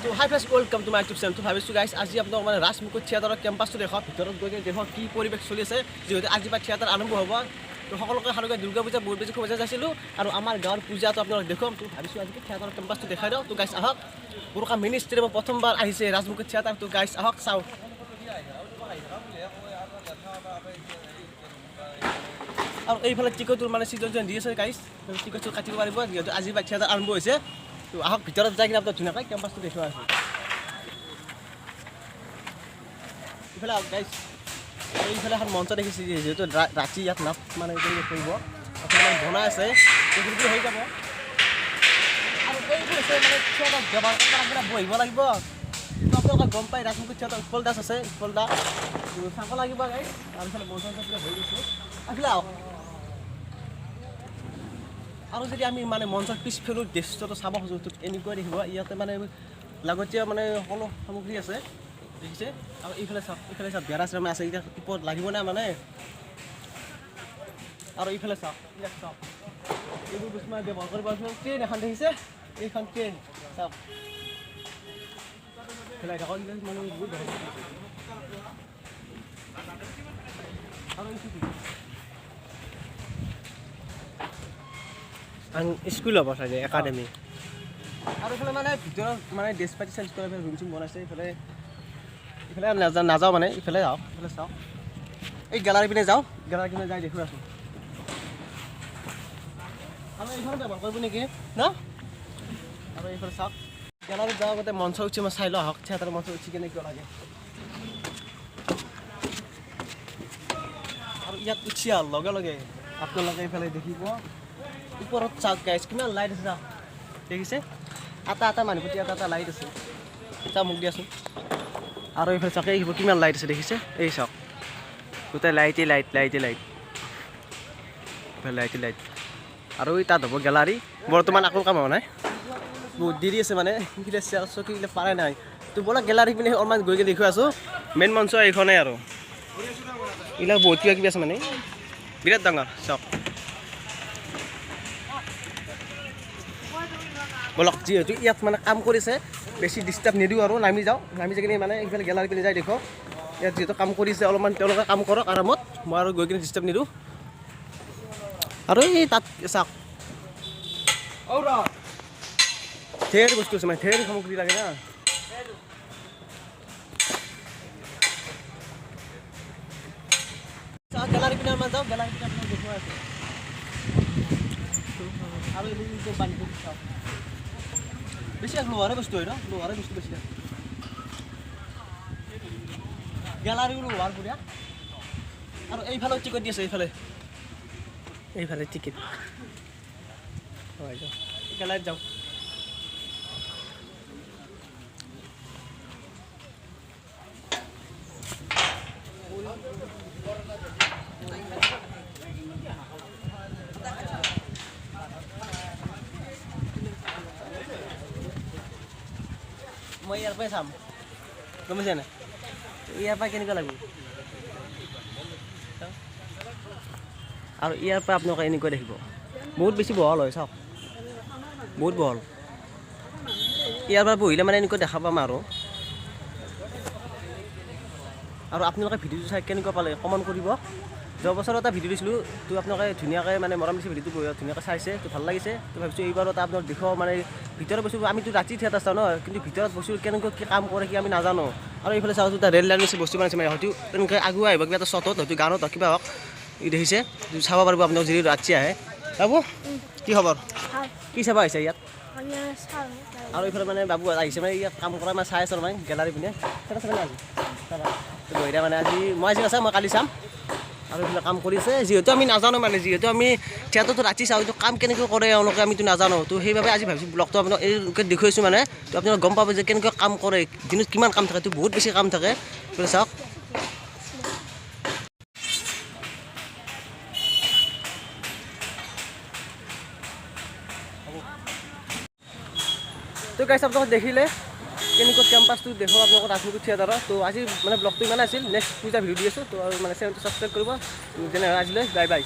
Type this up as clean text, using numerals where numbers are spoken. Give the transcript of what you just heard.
তো hi friends, welcome to my YouTube channel। তো ভাবিছোঁ গাইছ, আজি আপোনালোক মানে ৰাজমুকুট থিয়েটাৰৰ কেম্পাছটো দেখুৱাম। ভিতৰত গৈ কিনে দেখুৱাম কি পৰিৱেশ চলি আছে, যিহেতু আজিৰ পৰা থিয়েটাৰ আৰম্ভ হ'ব। তো সকলোকে সাৰুকে দুৰ্গা পূজা বহুত বেছি শুভেচ্ছা যাচিলোঁ আৰু আমাৰ গাঁৱৰ পূজাটো আপোনালোক দেখুৱাম। তো ভাবিছোঁ আজি থিয়েটাৰৰ কেম্পাছটো দেখাই দিওঁ। তো গাইছ, আহক। বোৰকা মিনিষ্ট্ৰীৰে মই প্ৰথমবাৰ আহিছে ৰাজমুকুট থিয়েটাৰ। তো গাইছ, আহক, চাওঁ। আৰু এইফালে টিকটৰ মানে ছিজন দি আছে গাইছ, টিকটটো কাটিব পাৰিব, যিহেতু আজিৰ পৰা থিয়েটাৰ আৰম্ভ হৈছে। তো আহক, ভিতৰত যাই কিনে আপোনাক ধুনীয়াকৈ কেম্পাছটো দেখুৱাই আছোঁ। ইফালে আহক গাইছ। আৰু এইফালে এখন মঞ্চ দেখিছে, যিহেতু ৰাতি ইয়াত নাচ মানে কৰিব কৰিব আপোনাৰ বনাই আছে, গধূলি হৈ যাব। আৰু এইবোৰ হৈছে মানে থিয়েটাৰ ব্যৱহাৰ কৰিব লাগিলে বহিব লাগিব। তো আপোনালোকে গম পাই, ৰাজমুকুট থিয়েটাৰ উৎপল দাস আছে, উৎপল দা। তো চাব লাগিব গাইছ। আৰু ইফালে মঞ্চ চঞ্চ হৈ গৈছে। এইফালে আহক। আৰু যদি আমি মানে মঞ্চৰ পিছফালৰ দৃশ্যটো চাব খোজোঁ, তো এনেকুৱা দেখিব। ইয়াতে মানে লাগতীয়া মানে সকলো সামগ্ৰী আছে, দেখিছে। আৰু এইফালে চাওক, এইফালে চাওক, বেৰা চেৰা আছে, এতিয়া ওপৰত লাগিব নাই মানে। আৰু এইফালে চাওক, ইয়াত চাওক, এইবোৰ বস্তু মানে ব্যৱহাৰ কৰিব। ট্ৰেইন এখন দেখিছে, এইখন ট্ৰেইন চাওক। এইফালে থাকক, মানে বহুত ধৰণৰ বস্তু আছে। আৰু এইটো কি? স্কুল হ'ব চাগে, একাডেমি। আৰু এইফালে মানে ভিতৰত মানে ড্ৰেছ পাতি চেঞ্জ কৰা ৰুম চুম বনাইছে। ইফালে ইফালে নাযাওঁ নাযাওঁ মানে ইফালে যাওঁ। ইফালে চাওক, এই গেলাৰী পিনে যাওঁ। গেলাৰী পিনে যাই দেখুৱাই আছোঁ। আৰু এইখন ব্যৱহাৰ কৰিব নেকি ন? আৰু এইফালে চাওক, গেলাৰীত যাওঁ আগতে মঞ্চ উঠি মই চাই লওঁ। আহক, থিয়েটাৰ মঞ্চ উঠি কেনেকুৱা লাগে। আৰু ইয়াত উঠি অহাৰ লগে লগে আপোনালোকে এইফালে দেখিব, ওপৰত চাওক গাইছ, কিমান লাইট আছে, চাওক, দেখিছে। এটা এটা মানুহ প্ৰতি এটা এটা লাইট আছে। চাওক, মোক দিয়াচোন। আৰু এইফালে চাওক, এইবোৰ কিমান লাইট আছে, দেখিছে। এই চাওক, গোটেই লাইটেই লাইট, লাইটেই লাইট, এইফালে লাইটেই লাইট। আৰু এই তাত হ'ব গেলাৰী। বৰ্তমান আকৌ কাম হোৱা নাই, বহুত দেৰি আছে, মানে সেইবিলাক চেয়াৰ চকী এইবিলাক পাৰাই নাই। তো ব'লা, গেলাৰী পিনে অলপমান গৈ কিনে দেখুৱাই আছোঁ। মেইন মঞ্চ এইখনেই। আৰু এইবিলাক বহুত কিবা কিবি আছে, মানে বিৰাট ডাঙৰ, চাওক। ব'লক, যিহেতু ইয়াত মানে কাম কৰিছে, বেছি ডিষ্টাৰ্ব নিদিওঁ আৰু নামি যাওঁ। নামি যাই কিনে মানে এইফালে গেলাৰী পিনে যাই দেখো। ইয়াত যিহেতু কাম কৰিছে, অলপমান তেওঁলোকে কাম কৰক আৰামত, মই আৰু গৈ কিনে ডিষ্টাৰ্ব নিদিওঁ। আৰু এই তাত চাওক, ধেৰ বস্তু আছে, মানে ধেৰ সামগ্ৰী লাগে না। চাওক, গেলাৰী পিনে অলপমান যাওঁ। গেলাৰী পিনে আপোনাক দেখুৱাই আছোঁ। আৰু এইবোৰ বান্ধি থৈছে, চাওক। বেছি লোহাৰে বস্তু হয় ন, লোহাৰে বস্তু বেছি। গেলাৰীও লোহাৰ বঢ়িয়া। আৰু এইফালেও টিকট দি আছে, এইফালে। এইফালে টিকেট। গেলাৰীত যাওঁ। মই ইয়াৰ পৰাই চাম, গম পাইছে নাই? ইয়াৰ পৰা কেনেকুৱা লাগিব। আৰু ইয়াৰ পৰা আপোনালোকে এনেকুৱা দেখিব, বহুত বেছি বহল হয়, চাওক, বহুত বহল। ইয়াৰ পৰা বহিলে মানে এনেকুৱা দেখা পাম। আৰু আৰু আপোনালোকে ভিডিঅ'টো চাই কেনেকুৱা পালে কমেণ্ট কৰিব। যোৱা বছৰ এটা ভিডিঅ' দিছিলোঁ, তো আপোনালোকে ধুনীয়াকৈ মানে মৰম দিছে, ভিডিঅ'টো বঢ়িয়া ধুনীয়াকৈ চাইছে, তো ভাল লাগিছে। তো ভাবিছোঁ এইবাৰো এটা আপোনাক দেখুৱাওঁ, মানে ভিতৰত বস্তু আমিতো ৰাতি থিয়েটাৰ চাওঁ ন, কিন্তু ভিতৰত বস্তু কেনেকুৱা কি কাম কৰে কি আমি নাজানো। আৰু এইফালে চাওঁ, এটা ৰেল লাইন আছে, বস্তু বনাইছে, মানে হয়তো তেনেকৈ আগুৱাই আহিব কিবা এটা শ্বটত, হয়তো গানত হওক কিবা হওক। ই দেখিছে, চাব পাৰিব আপোনালোক যদি ৰাতি আহে। বাবু, কি খবৰ? কি চাব আহিছে ইয়াত? আৰু এইফালে মানে বাবু আহিছে, মানে ইয়াত কাম কৰা মানে চাই আছোঁ, মানে গেলাৰী পিনে চাবা চাবা আজি চাবা। তো বহিৰা মানে আজি মই আজি নাচাওঁ, মই কালি চাম। আৰু এইফালে কাম কৰিছে, যিহেতু আমি নাজানো, মানে যিহেতু আমি থিয়েটাৰটো ৰাতি চাওঁ, এইটো কাম কেনেকৈ কৰে এওঁলোকে আমিতো নাজানো। তো সেইবাবে আজি ভাবিছোঁ ব্লগটো আপোনাক এইলোকে দেখুৱাইছোঁ, মানে তো আপোনালোকে গম পাব যে কেনেকৈ কাম কৰে, দিনত কিমান কাম থাকে। তো বহুত বেছি কাম থাকে। এইফালে চাওক। তো গাইছ, আপোনালোকে দেখিলে কেনেকুৱা কেম্পাছটো দেখো আপোনালোকৰ ৰাজমুকুট থিয়েটাৰৰ। তো আজি মানে ব্লগটো ইমানে আছিল। নেক্সট পূজা ভিডিঅ' দি আছোঁ। তো মানে চেনেলটো ছাবস্ক্ৰাইব কৰিব। যেনে আজিলৈ বাই বাই।